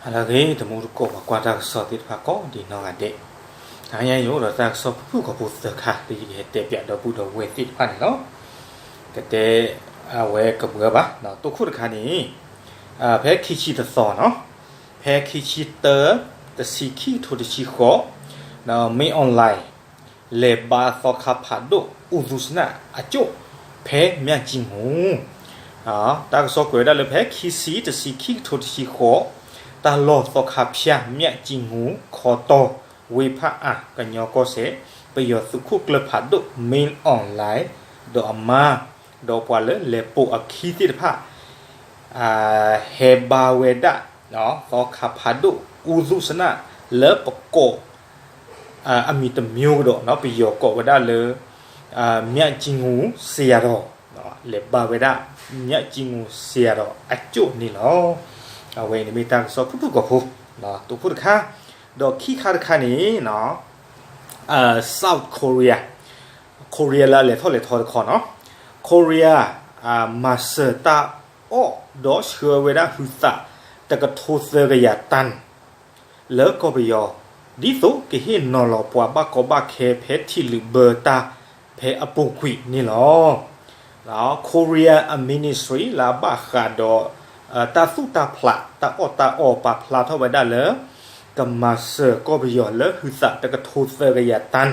ဟါလၢအဂ့ၤ တမူတကိး ပှၤကွၢ်တၢ်ကစီၣ်သ့ၣ်တဖၣ်ကိးဒံးနီၢ်ဂၤဒဲး, တဟါညါယအိၣ်ဒီးတၢ်ကစီၣ်ဖုၣ်ဖုၣ်ကိာ်ဖိသၢခါ လၢယကဟဲတဲပၠးဒီပုၢ်ဒီဝဲၢ်သ့ၣ်တဖၣ်န့ၣ်လီၤ. ကတဲအဝဲကဘှၢဘၣ်, တိခိၣ်တခါန့ၣ် ဖဲခံဆံတသီနီၤ, ဖဲခံဆံတၢ တဆံခံကထိတဆံဃိး, မ့ၢ်အီၣ်လဲၣ် လဲၤဘါသီခါဖးဒိၣ် အူသူစနၣ်အကၠိၣ် ဖဲမၠၣ်ကၠံမူၤ, တၢ်ကစီၣ်ကွဲးဝဲဒၣ်လၢ ဖဲခံဆံတဆံခံကထိတဆံဃိး, တၢ်လီၢ်သီခါဖၠၣ် မၠၣ်ကၠံမူၤ ခီတီၢ် ဝ့ၢ်ဖးအၣ် ကညီကီၢ်စဲၣ်, ပယီၤသုးခိၣ်ကျၢၢ်ဖးဒိၣ် မ့ၢ်အီၣ်လဲၣ် ဒီးအမါ, ဒီးပှၤလၢလဲၤပိာ်အခံသ့ၣ်တဖၣ် ဟဲဘါဝဲဒၣ် သီခါဖးဒိၣ် အူသူစနၣ် လၢပကိး အမံၤတမံၤကဒီး ပယီၤကိးဝဲဒၣ်လၢ မၠၣ်ကၠံမူၤ စယၤဒီး, လဲၤဘါဝဲဒၣ် မၠၣ်ကၠံမူၤ စယၤဒီး အကၠိၣ်န့ၣ်လီၤ. အဝဲအံၤန့ၣ်မ့ၢ်တၢ်ကစီၣ်ဖုၣ်ဖုၣ်ကိာ်ဖိ တိခိၣ်တခါ, ဒီးခံခါတခါန့ၣ် South Korea, Korea လၢအလဲၤထီၣ်လဲၤထီတခီနီၤ, Korea မၤစၢၤတၢ်အီၣ်ဒီးဆှၢဝဲဒၣ်ဟုသး တကထိသၢကယၤတၢ် လၢကီၢ်ပယီၤ, ဒ်သိးကဟ့ၣ်နီၤလီၤပှၤဘၣ်ကီဘၣ်ခဲဖဲထံၣ်လုာ်ဘၢတၢ်ဖဲအပူၤကွံာ်န့ၣ်လီၤ. Korea အ ministry လၢအဘၣ်ဃးဒီး တၢ်သူၣ်တၢ်ဖျး တၢ်အီၣ်တၢ်အီပာ်ဖျါထီၣ်ဝဲဒၣ်လၢ ကမၤစၢၤကီၢ်ပယီၤလၢဟုသးတကထိသၢကယၤတၢ်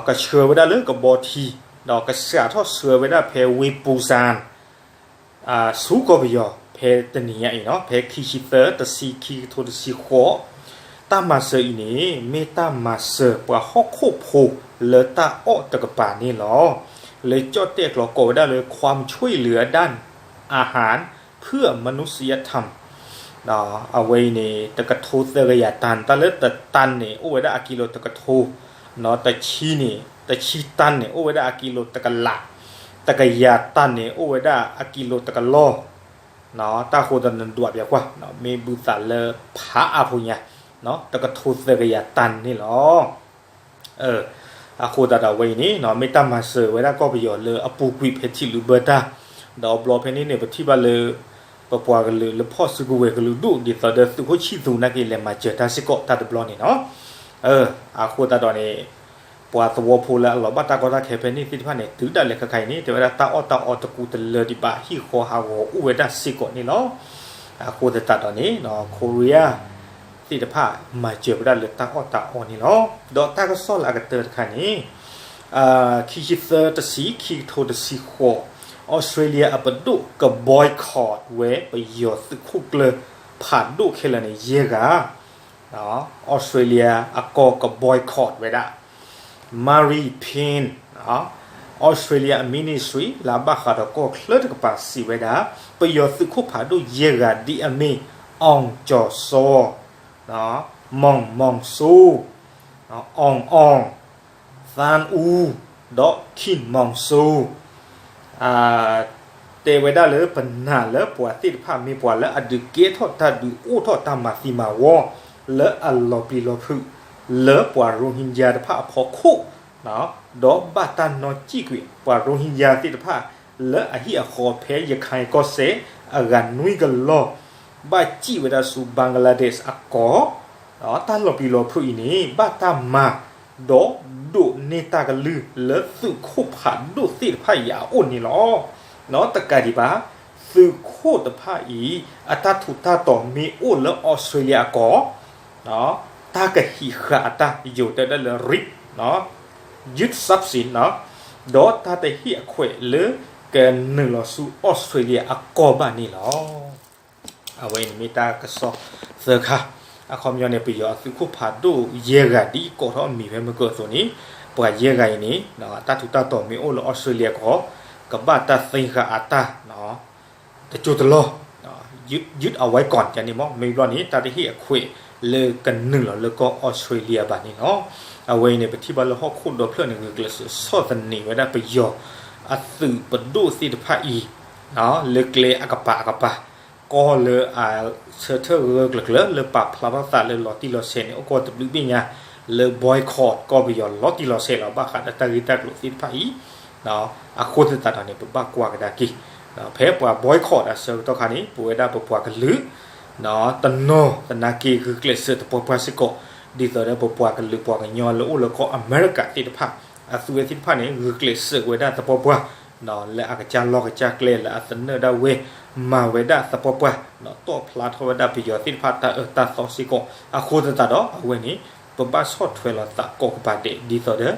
ကဆှၢဝဲဒၣ်လၢကဘီထံ, ဒီးကစးထီၣ်ဆှၢဝဲဒၣ်ဖဲဝ့ၢ်ပူၤစၣ် ဆူကီၢ်ပယီၤ ဖဲတနံၤညါအံၤနီၤ, ဖဲခံဆံသၢ တဆံခံကထိတဆံဃိး, တၢ်မၤစၢၤအံၤန့ၣ် မ့ၢ်တၢ်မၤစၢၤပှၤဟီၣ်ခိၣ်ဖိလၢတၢ်အီၣ်တကပၤန့ၣ်လီၤ. လၢကၠီၣ်တဲၣ်ကျိာ်ကိးဝဲဒၣ်လၢ ความช่วยเหลือด้านอาหารเพื่อมนุษยธรรม အဝဲအံၤန့ၣ် တကထိသၢကယၤတၢ်, တၢ်လၢတတၢ်န့ၣ် အိၣ်ဝဲဒၣ်အကံလိတကထိ, တဆံန့ၣ် တဆံတၢ်န့ၣ် အိၣ်ဝဲဒၣ်အကံလိတကလး, တကယၤတၢ်န့ၣ် အိၣ်ဝဲဒၣ်အကံလိတကလီၢ်, တၢ်ဃိသတးနဒွးပျးကွၢ် မ့ၢ်ဘုသးလၢဖးအါဖိညါ တကထိသၢကယၤတၢ်န့ၣ်လီၤ. အဃိသတးဒီးအဝဲအံၤန့ၣ် မ့ၢ်တၢ်မၤစၢၤဝဲဒၣ်ကီၢ်ပယီၤလၢအပူၤကွံာ်ဖဲထံၣ်လုာ်ဘၢတၢ်, ဒီးဘျီဖဲန့ၣ်န့ၣ် ပထံၣ်ဘၣ်လၢ ပပှၤကလုာ်လၢဖီၣ်စုကဝဲၤကလုာ်ဒူၣ် ဒ်သိးဒီးသုးခိၣ်ဆံၣ်သူနာ်က့ လဲၤမၤစၢၤတၢ်စ့ၢ်ကီးတၢ်တဘျီန့ၣ်နီၤ. အဃိသတးဒီးန့ၣ် ပှၤသဝီဖိလၢအလီၤဘၣ်တၢ်ကီတၢ်ခဲဖဲန့ၣ်သ့ၣ်တဖၣ်န့ၣ် တုၤဒၣ်လဲာ်ခဲခါအံၤန့ၣ် တဲဝဲဒၣ်တၢ်အီၣ်တၢ်အီတကူတလၢဒံးဘၣ် ဟံၣ်ဃီဟးဂီၤအိၣ်ဝဲဒၣ်စ့ၢ်ကီးန့ၣ်လီၤ. အဃိသတးဒီးန့ၣ် Korea သ့ၣ်တဖၣ်မၤစၢၤဝဲဒၣ်လၢတၢ်အီၣ်တၢ်အီန့ၣ်လီၤ. ဒီးတၢ်ကစီၣ်လၢအကတၢၢ်တခါန့ၣ် ခံဆံသၢ တဆံ ခံကထိတဆံဃိး, အီစထြ့လယါအပဒိၣ်က boycott ဝဲ ပယီၤသုးခိၣ်ကျၢၢ်ဖးဒိၣ်ခဲလၢာ်န့ၣ် ယဲၢ်ဂၤ အီစထြ့လယါအကီၢ်က boycott ဝဲဒၣ် Marine Pin, အီစထြ့လယါအ ministry လၢအဘၣ်ဃးဒီးကီၢ်ချၢတကပၤစံးဝဲဒၣ် ပယီၤသုးခိၣ်ဖးဒိၣ်ယဲၢ်ဂၤဒ်အမ့ၢ် အောင်ကျော်စော, မောင်မောင်စိုး, အောင်အောင်, သန်းဦး, ဒီး ခင်မောင်စိုး တဲဝဲဒၣ်လၢပနာ်လၢပှၤသ့ၣ်တဖၣ်မ့ၢ်ပှၤလၢအဒုးကဲထီၣ်တၢ်ဒုးအိၣ်ထီၣ်တၢ်မၤသံမၤဝီ လၢအလီၤပျံၤလီၤဖုး လၢပှၤရိဟ့ညါတဖၣ်အဖီခိၣ်, ဒီးဘၣ်တၢ်နီၣ်စံၣ်ကွံာ် ပှၤရိဟ့ညါသ့ၣ်တဖၣ် လၢအဟံၣ်အဃီဖဲရခိုင်ကီၢ်စဲၣ် အဂၤနွံကလီၢ် ဘၣ်စံၣ်ဝဲဒၣ်ဆူ Bangladesh အကီၢ်, တၢ်လီၤပျံၤလီၤဖုးအံၤန့ၣ် ဘၣ်တၢ်မၤ ဒီးဒိးန့ၢ်တၢ်ကလုၢ်လၢသုးခိၣ်ဖးဒိၣ်သ့ၣ်တဖၣ်အံၤအအိၣ်န့ၣ်လီၤ. တကးဒံးဘၣ် သုးခိၣ်တဖၣ်အံၤ အတၢ်ထူးတၢ်တီၤမ့ၢ်အိၣ်လၢအီစထြ့လယါအကီၢ် တၢ်ကဟံးဃာ်အတၢ်ယိၤတဲဒၣ်လၢ ရံး ယုၢ်သပ်းစံး ဒီးတၢ်တဟ့ၣ်အခွဲးလၢကနုာ်လီၤဆူအီစထြ့လယါအကီၢ်ဘၣ်န့ၣ်လီၤ. အဝဲအံၤန့ၣ်မ့ၢ်တၢ်ကစီၣ်သၢခါ, အခီပညီန့ၣ် ပယီၤအသုးခိၣ်ဖးဒိၣ်ယဲၢ်ဂၤဒ်ကိးထီၣ်အမံၤဖဲမုၢ်ကၢၢ်အသိးန့ၣ်, ပှၤယဲၢ်ဂၤအံၤန့ၣ် တၢ်ထူးတၢ်တီၤမ့ၢ်အိၣ်လၢအီစထြ့လယါကီၢ် ကဘၣ်တၢ်သ့ဃာ်အတၢ် တကၠိတလီၢ် ယုၢ်အဝဲကီၢ်န့ၣ်မ့ၢ် မ့ၢ်ဘျီန့ၣ် တၢ်တဟ့ၣ်အခွဲးလၢကနုာ်လီၤလၢကီၢ်အီစထြ့လယါဘၣ်န့ၣ်လီၤ. အဝဲအံၤန့ၣ် ပထံၣ်ဘၣ်လၢဟီၣ်ခိၣ်ဒီဖျၢၣ်န့ၣ် ဂုာ်ကျဲးစၢးဆီၣ်သနံးဝဲဒၣ်ပယီၤအသုးပဒိၣ်သ့ၣ်တဖၣ်အံၤ လၢကျဲအကပၤအကပၤ, ကီၢ်လၢအဆၢထၢၣ်ဂၢၢ်ကျၢၤကျၢၤ လၢပာ်ဖျါထီၣ်သးလၢလီၤတံၢ်လီၤဆဲးန့ၣ် အိၣ်ကီၢ်တဘျုးဘ့ၣ်ညါ လၢ boycott ကီၢ်ပယီၤလီၤတံၢ်လီၤဆဲးလီၤ ဘၣ်ဃးဒီးတၢ်ဂ့ၢ်တၢ်ကျိၤသ့ၣ်တဖၣ်အံၤ, အဃိသတးဒီးန့ၣ် ပဘၣ်ကွၢ်ကဒါက့ၤ, ဖဲပှၤ boycott အဆၢကတီၢ်ခါန့ၣ် ပဝဲဒၣ်ပပှၤကလုာ် တနီၤသနာ်က့ဂုာ်ကျဲးစၢးသပှၢ်ပှၢ်စ့ၢ်ကီး, ဒ်သိးဒီးပပှၤကလုာ်ပှၤကညီလၢအိၣ်လၢကီၢ်အမဲရကၤသ့ၣ်တဖၣ်, အသုဝဲသ့ၣ်တဖၣ်န့ၣ် ဂုာ်ကျဲးစၢးဝဲဒၣ်သပှၢ်ပှၢ် လၢအကစၢ်လီၢ်ကစၢ်ကျဲလၢအသနၢၣ်ဒၣ်ဝဲ, မၤဝဲဒၣ်သပှၢ်ပှၢ်, တီၣ်ဖျါထီၣ်ဝဲဒၣ်ပယီၤသ့ၣ်တဖၣ်တၢ်အၢတၢ်သီစ့ၢ်ကီး, အဃိသတးဒီးအဝဲန့ၣ် ပဘၣ်ဆီၣ်ထွဲလီၤသးကိးကပၤဒဲး ဒ်သိးဒီး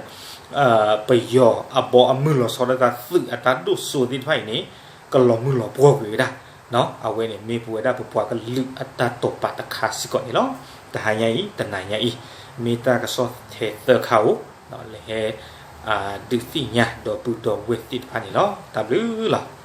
ပယီၤအဘီအမုၢ်လီၤဆီဒၣ်တၢ်သုးအတၢ်ဒိၣ်စိသ့ၣ်တဖၣ်အံၤန့ၣ် ကလီၤမုၢ်လီၤပှီၢ်ကွံာ်ဝဲဒၣ်, အဝဲန့ၣ်မ့ၢ်ပဝဲဒၣ်ပပှၤကလုာ်အတၢ်တိာ်ပာ်တခါစ့ၢ်ကီးန့ၣ်လီၤ. တဟါညါအံၤ တနၤညါအံၤ မ့ၢ်တၢ်ကစီၣ်ထဲသၢခါဧိၤ, လၢဟဲ ဒုးသ့ၣ်ညါဒီပုၢ်ဒီဝဲၢ်သ့ၣ်တဖၣ်န့ၣ်လီၤ. တၢ်ဘျုးလီၤ.